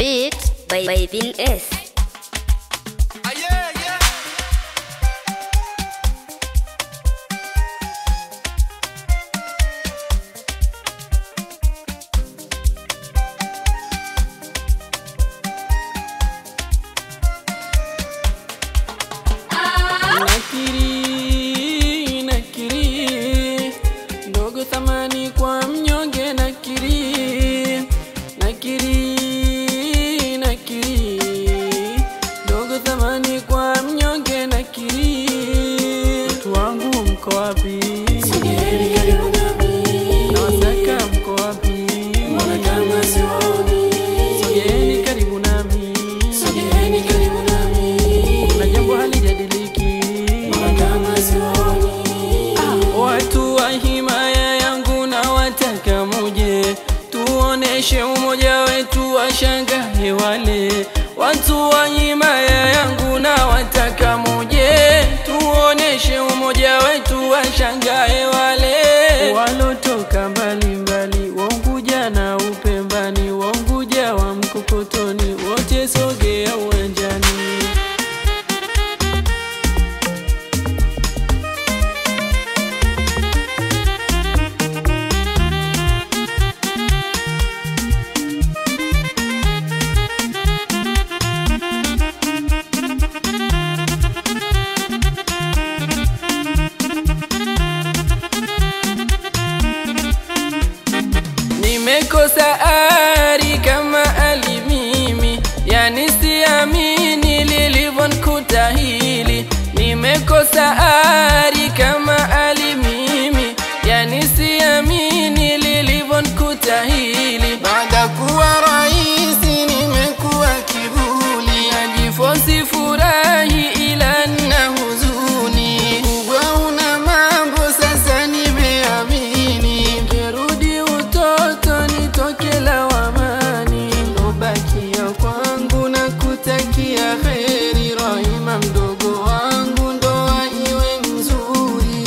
Beat by Vin S. Nakiri, nakiri, ndogo thamani kwa mnyonge. Nakiri, nakiri, nakiri, ndogo thamani kwa mnyonge. Nakiri, watu wangu mko wapi? Sogeeni karibu nami, nawasaka mko wapi? Mbona kama siwaoni? Sogeeni karibu nami, sogeeni karibu nami, na jambo halijadiliki. Watu wa himaya yangu na wataka muje, tuoneshe umoja wetu, washangae wale. Watu wa himaya yangu na wataka muje, tuoneshe umoja wetu, washangae wale. Walotoka mbali mbali, Unguja na Upembani, Unguja wa Mkokotoni, wote sogea uwanjani. Nimekosa ari kama Ali mimi, yani siamini lilivyonikuta hili. Nimekosa ari kama Ali mimi, yani siamini lilivyonikuta hili. Baada kuwa raisi nimekuwa kiburi, najifosi furahi ila na huzuni. Kubwa una mambo sasa nimeamini, ningerudi utoto nitoke lawamani. Ubakia kwangu na kutakia kheri, Rahima mdogo wangu ndoa iwe mzuri.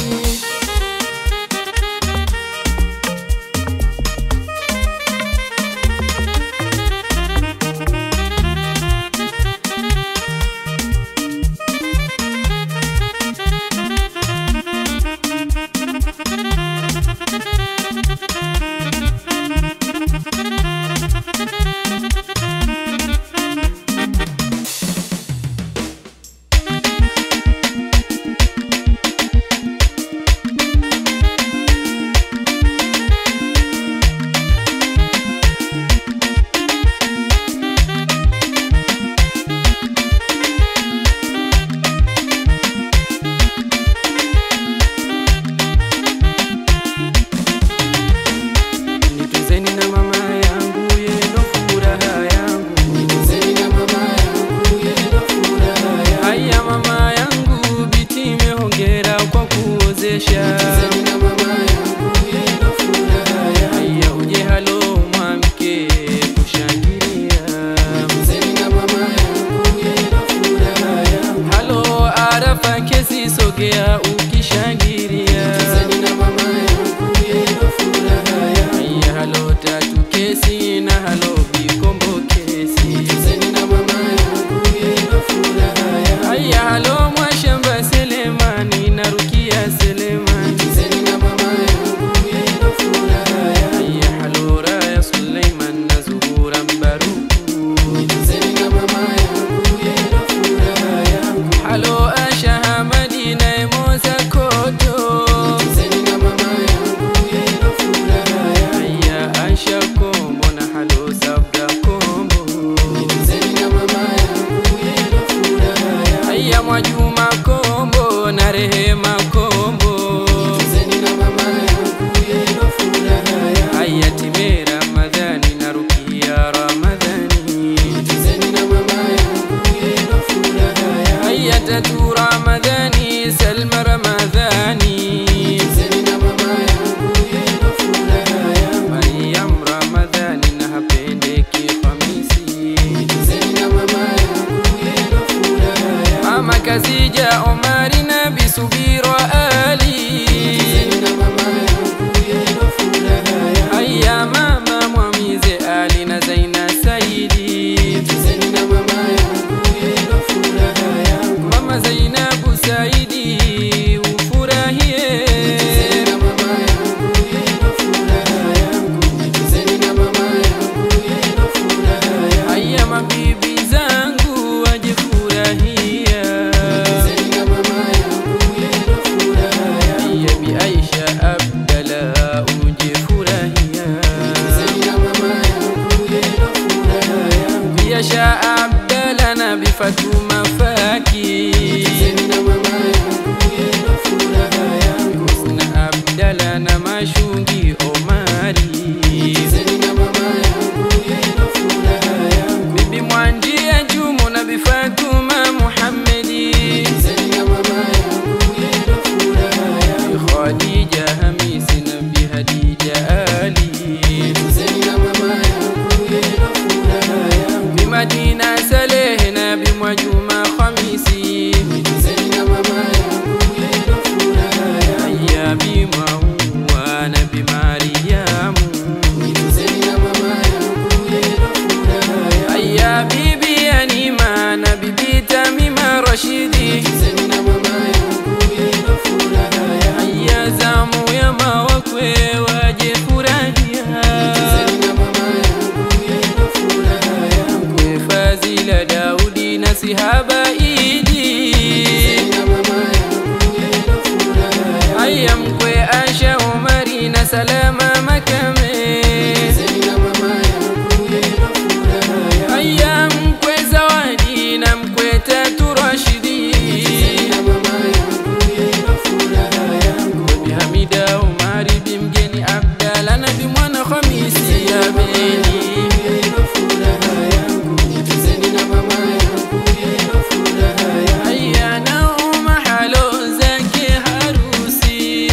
Fatuma Faki na mama yangu yendo furaha yangu Husna Abdalla na Mashungi Omari na mama yangu yendo furaha yangu Bibi Mwanjia Jumu na Bi Fatuma Muhammedi na mama yangu yendo furaha yangu Khadija Hamisi na Bi Hadija Ali na mama yangu yendo furaha yangu Bi Madina Saleh na Bi Mwajuma Khamisi na mama yangu yendo furaha yangu Ya Bi Maua na Bi Mariamu na mama yangu yendo furaha yangu Ya Bibi Anima na Bibi Tamima Rashidi na mama yangu yendo furaha yangu Ya zamu ya mawakwe waje furahia na mama yangu yendo furaha yangu Fazila Daudi na Sihaba Idi na mama yangu yendo furaha yangu Aya mkwe Asha Umari na Salama Makame na mama yangu yendo furaha yangu Aya mkwe Zawadi na mkwe Tatu Rashidi na mama yangu yendo furaha yangu Bi Hamida Umari bi mgeni Abdala na bi mwana Khamisi ya Beni yendo furaha yangu na mama yangu yendo furaha yangu Aya nauma halo zake harusi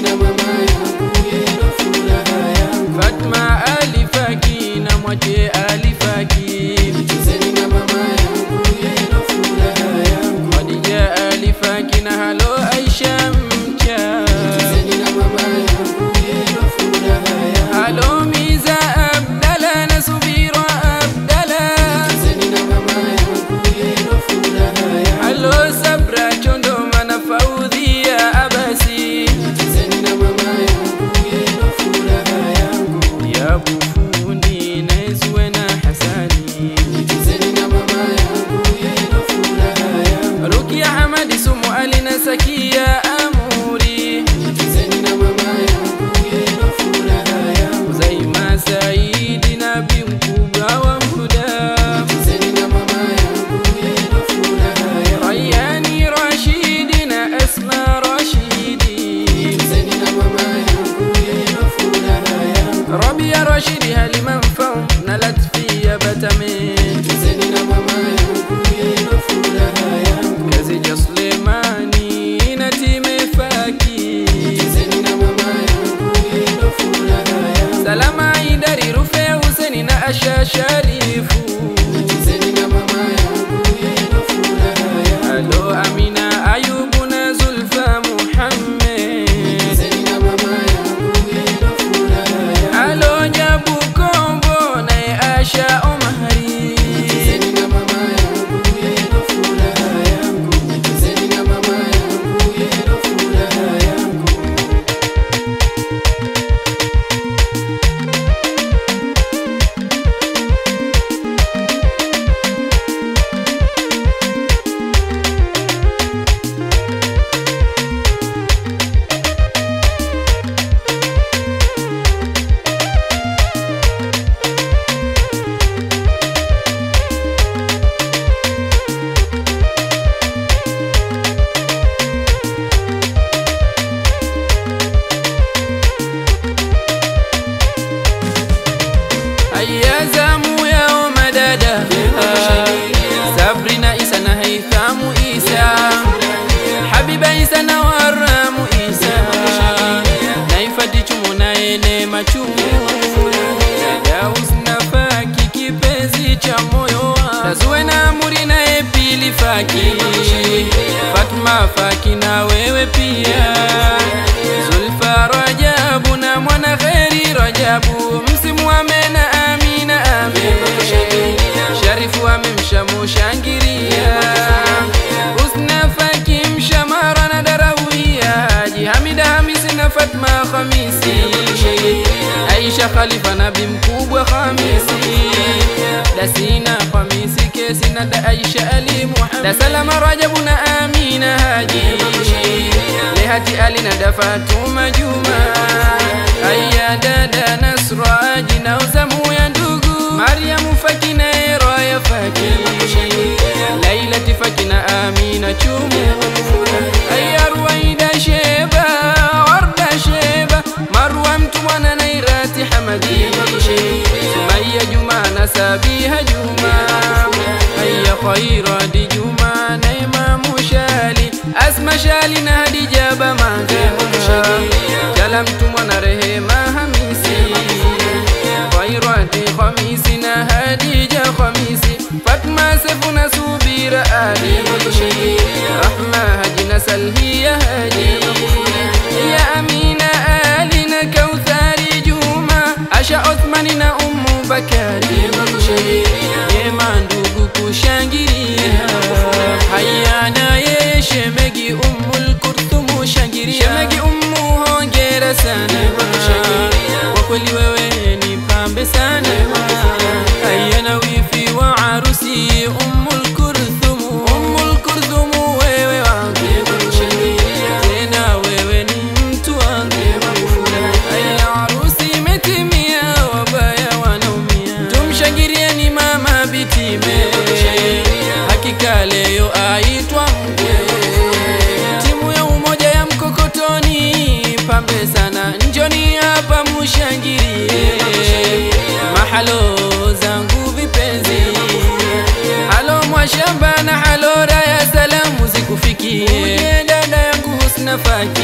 na mama yangu yendo furaha yangu Fatma Ali Faki na mwache Ali Faki na mama yangu yendo furaha yangu Khadija Ali Faki na halo Aisha Mcha na mama yangu yendo furaha yangu Halo Miza Abdala na Subira Abdala na mama yangu yendo furaha yangu Halo Sabra Chondoma na Faudhia Abasi na mama yangu yendo furaha yangu Ya Bufundi na Zuena Hasani na mama yangu yendo furaha yangu Rukia Hamadi Sumu Ali na Sakia Amuri na mama yangu yendo furaha yangu Zaima Saidi na Bi mkubwa wa Huda na mama yangu yendo furaha yangu Rayani Rashidi na Asma Rashidi na mama yangu yendo furaha yangu Rabia Rashidi Halima Mfau na Latfia Batame na mama yangu yendo furaha yangu Kazija Sulemani na Time Faki na mama yangu yendo furaha yangu Salama Idari Rufe Huseni na Asha Sharifu na mama yangu yendo furaha yangu Alo Amina Ayubu na Zulfa Muhammed na mama yangu yendo furaha yangu Alo Jabu Kombo naye Asha Omari na mama yangu yendo furaha yangu na mama yangu yendo furaha yangu Aya zamu ya umadada Sabrina Isa na Haithamu Isa Habiba Isa na Waramu Isa Naifati Chumu na Enema Chumu Daus na Faki kipenzi cha moyo wangu Tazuwe na Amuri na Epili Faki Fatma Faki na wewe pia Zulfa Rajabu na mwana Kheri Rajabu Msimu amena Amina Amin Sharifu amemshamushangiria Husna Faki mshamara na Darawia Haji Hamida Hamisi na Fatma Khamisi Aisha Khalifa na bi mkubwa Khamisi Dasina Khamisi Kesi na da Aisha Ali Muhammad Da Salama Rajabu na Amina Haji Lehati Ali na da Fatuma Juma Aya dada Nasra jina uzamu ya ndugu Mariamu Faki na Eraya Faki na chumu. Aya Ruwaida Sheba Warda Sheba Marwa mtumwana Nairati Hamadi Sumaya Juma na Sabiha Juma. Aya Khairati Juma Naima Mushali Asma Shali na Hadija Bamanga. Jala mtumwana Rehema Hamisi Khairati Khamisi na Hadija Khamisi Fatma Sefu na Subira Ali Rahma Haji na Salhiya Haji Ya Amina Ali na Kauthari Juma Asha Othmani na Ummu Bakari. Yema ndugu kushangilia. Haya na yeye shemegi Ummul Kurthumu shangilia. Shemegi Ummu hongera sana, kwa kweli wewe ni pambe sana. Haya na wifi wa harusi Ummul Kurthumu, Ummul Kurthumu wewe wangu, tena wewe ni mtu wangu. Haya harusi imetimia, wabaya wanaumia, tumshangirieni mama Bitime, hakika leo aitwa mkwe. Timu ya umoja ya Mkokotoni pambe sana, njoni hapa mushangirie. Mahalo zangu vipenzi, halo mwashamba na halo raya, salamu zikufikie. Uje dada yangu Husna Faki,